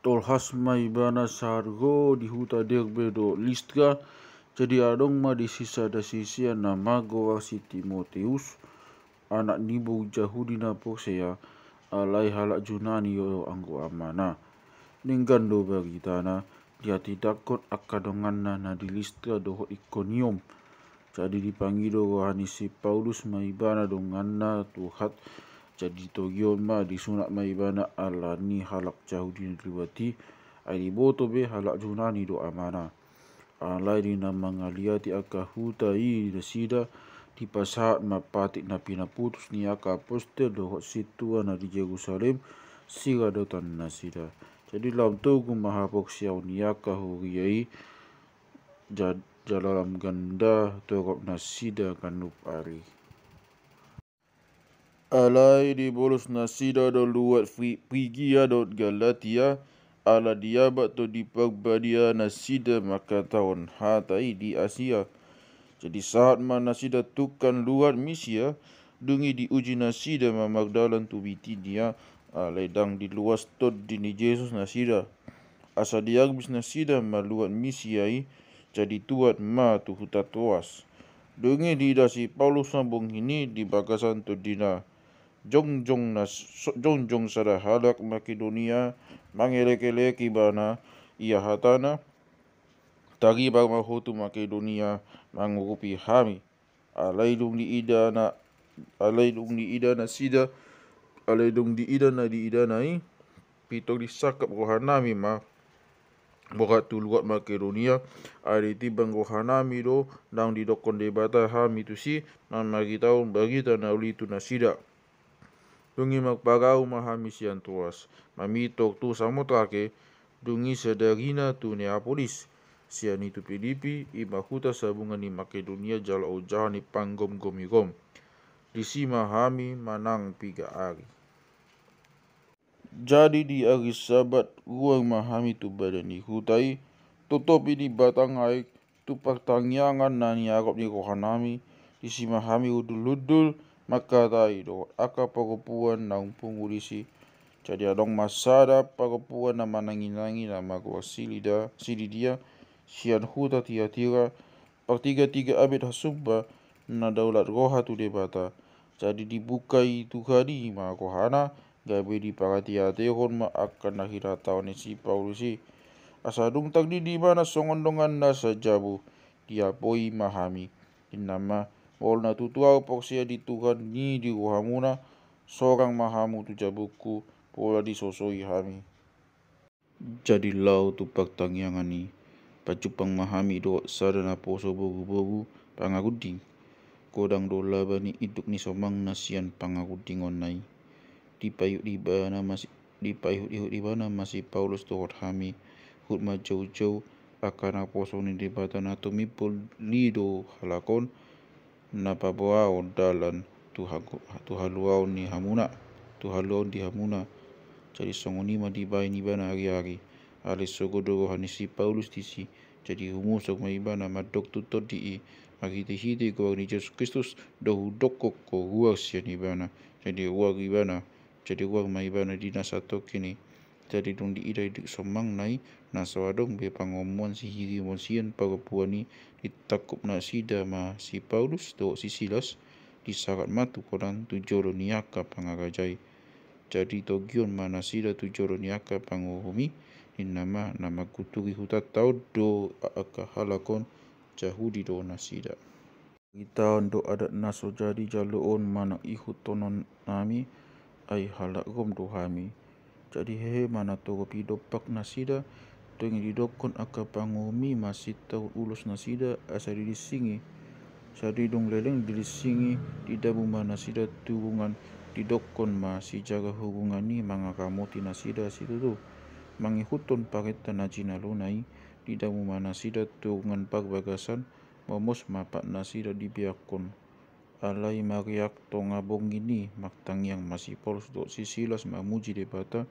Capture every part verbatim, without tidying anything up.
Tolhas ma ibana sahat ro di huta Derbe dohot Listra. Jadi adong ma disi sada sisean na margoar si Timoteus, anak ni boru Jahudi na porsea, alai halak Junani do anggo amana. Denggan do baritana, dihatindangkon angka donganna na di Listra dohot Ikonium. Jadi dipangido roha ni si Paulus ma ibana donganna tu Tuhan. Jadi togion ma, disunat ma ibana ala ni halak Jahudi na liwat i, ai diboto be halak Junani do amana. Alai di na mangaliati angka huta i nasida, dipasahat ma patik na pinaputus ni angka apostel dohot sintua na di Jerusalem, siradotan nasida. Jadi lam togu ma haporseaon ni angka huria i, ja-, jala lam ganda torop nasida ganup ari. Alai dibolus nasida do luat Fri-, Frigia dohot Galatia, ala diabat Tondi Parbadia nasida mangkatahon hata i di Asia. Jadi sahat ma nasida tungkan luat Misia, dung i diuji nasida ma mardalan tu Bitinia, alai ndang diluas Tondi ni Jesus nasida. Asa diarbis nasida ma luat Misia i, jadi tuat ma tu huta Troas. Dung i diida si Paulus ma borngin i di bagasan tondina. Jongjong na so-, jongjong sada halak Makedonia mangelekelek ibana, ia hatana: Taribang ma ho tu Makedonia mangurupi hami. Alai dung diida na, alai dung diida nasida, alai dung diida na diidana i, pintor disangkap rohanami ma borhat tu luat Makedonia, ai ditimbang rohanami do naung didokkon Debata hami tusi, mambaritahon barita na uli tu nasida. Dung i marparau ma hami sian Troas, mamintor tu Samotrake, dung i sadarina tu Neapolis, sian i tu Pilipi, i ma huta sabungan ni Makedonia jala ojahan ni panggomgomi Rom. Disi ma hami manang piga ari. Jadi di ari Sabat ruar ma hami tu bada ni huta i, totopi di batang aek, tu partangiangan na niarop ni rohanami. Disi ma hami hundulhundul mangkatai dohot angka parompuan naung pungu disi. Jadi adong ma sada parompuan na mananginangi na margoar si Lida-, si Lidia, sian huta Tiatira, partigatiga abit hasumba, na daulat roha tu Debata. Jadi dibuka i Tuhan i ma rohana, gabe diparatiatehon ma angka na hinatahon ni si Paulus i. Asa dung tardidi ibana songon donganna sajabu, diapoi ma hami. Inna ma: Molo na tutu ahu porsea di Tuhan i di rohamuna, sorang ma hamu tu jabungku, pola disosoi hami. Jadi laho tu partangiangan i, pajumpang ma hami dohot sada naposo boruboru pangarunding. Godang do laba ni induk ni somangna sian pangarundingonna i. Dipaihut ibana ma si-, dipaihutihut ibana ma si Paulus dohot hami. Huhut ma joujou angka naposo ni Debata na tumimbol i do halak on, na paboaon dalan tu hago-, tu haluaon ni hamuna, tu haluaon di hamuna. Jadi songon i ma dibaen ibana ariari. Alai sogo do roha ni si Paulus disi. Jadi humusok ma ibana mandok tu tondi i, marhitehite goar ni Jesus Kristus do hudokkon ho ruar sian ibana. Jadi ruar ibana, jadi ruar ma ibana di na satongkin i. Jadi dung diida induk somangna i, na so adong be pangomoan sihirimon sian parompuan i, ditangkup nasida ma si Paulus dohot si Silas, disarat ma tu holan tu jolo ni angka pangaraja i. Jadi togion ma nasida tu jolo ni angka panguhum i, ninna ma: Na mangkunturi hutanta on do angka halak on, Jahudi do nasida. Dibaritaon do adat na so jadi jaloon manang ihuthononnami, ai halak Rom do hami. Jadi hehe ma na torop i dompak nasida. Dung i didokkon angka panguhum i ma sintahut ulos nasida asa didinsingi. Jadi dung leleng didinsingi, didabu ma nasida tu hurungan. Didokkon ma sijaga hurungan i mangaramoti nasida situtu. Mangihuthon parenta na jinalona i, didabu ma nasida tu hurungan parbagasan. Momos ma pat nasida dibeakkon. Alai mareak tonga borngin i, martangiang ma si Paulus dohot si Silas mamuji Debata,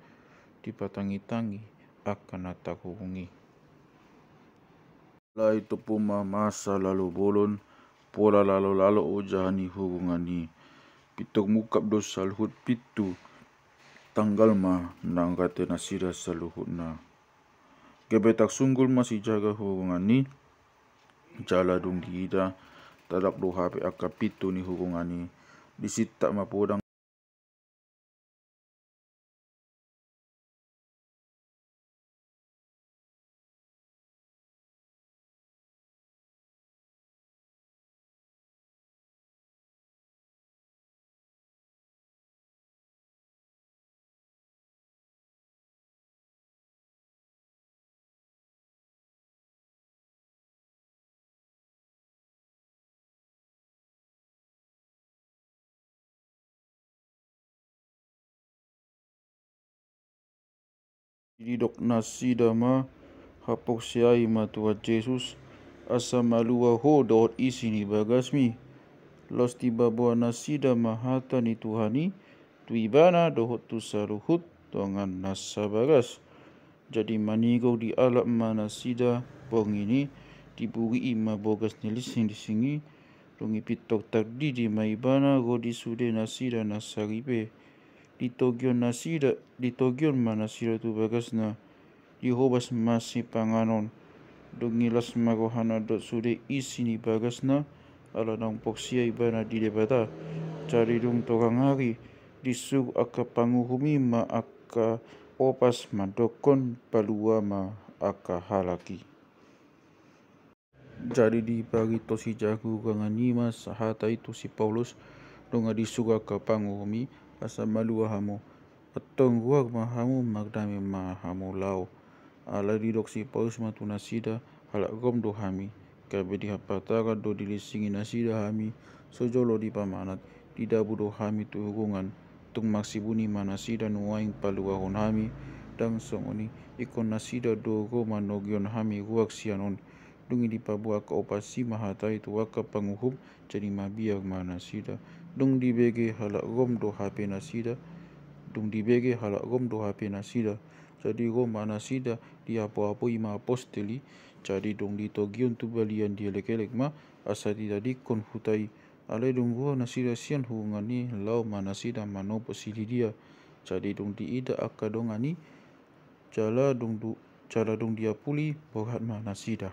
dipatangitangi angka na tarhurung i. Alai tompu ma masa lalo bolon, pola lalolalo ojahan ni hurungan i. Pintor mungkap do saluhut pintu. Tanggal ma nang ate nasida saluhutna. Gabe tarsunggul ma sijaga huruhuran i, jala dung diida, tadok do hape angka pintu ni huruhuran i, disintap ma podang. Didok nasida ma haporseai ma Tuhan Jesus, asa malua ho dohot isi ni bagasmi. Laos dipaboa nasida ma hata ni Tuhan i tu ibana dohot tu saluhut dongan na sabagas. Jadi manigor dialap ma nasida borngin i, diburii ma bogas ni lisinglisingi. Dung i pintor tardidi ma ibana ro di sude nasida na saripe. Ditogion nasida, ditogion ma nasida tu bagasna. Dihobas ma sipanganon. Dung i las ma rohana dohot sude isi ni bagasna, ala naung porsea ibana di Debata. Jadi dung torang ari, disuru angka panguhum i ma angka opas mandokkon palua ma angka halak i. Jadi diparintosi jagurangan i ma sahata i tu si Paulus, nunga disuru angka panguhum i, asa malua hamu. Antong ruar ma hamu, mardame ma hamu laho. Alai didok si Paulus ma tu nasida, halak Rom do hami. Gabe dihampataran do dilisingi nasida hami, so jolo dipamanat, didabu do hami tu huruhuran. Tung marsibuni ma nasida nuaeng paluahon hami, ndang songon i, ingkon nasida do ro manogihon hami ruar sian on. Dung i dipaboa angka opas i ma hata i tu angka panguhum, jadi mabiar ma nasida. Dung dibege halak Rom do hape nasida, dung dibege halak Rom do hape nasida. Jadi ro ma nasida, diapoapoi ma apostel i. Jadi dung ditogihon tu balian dielekelek ma, asa ditadingkon huta i. Alai dung ruar nasida sian huruhuran i, laho ma nasida manopot si Lidia. Jadi dung diida angka dongan i, jala dung du-, jala dung diapuli, borhat ma nasida.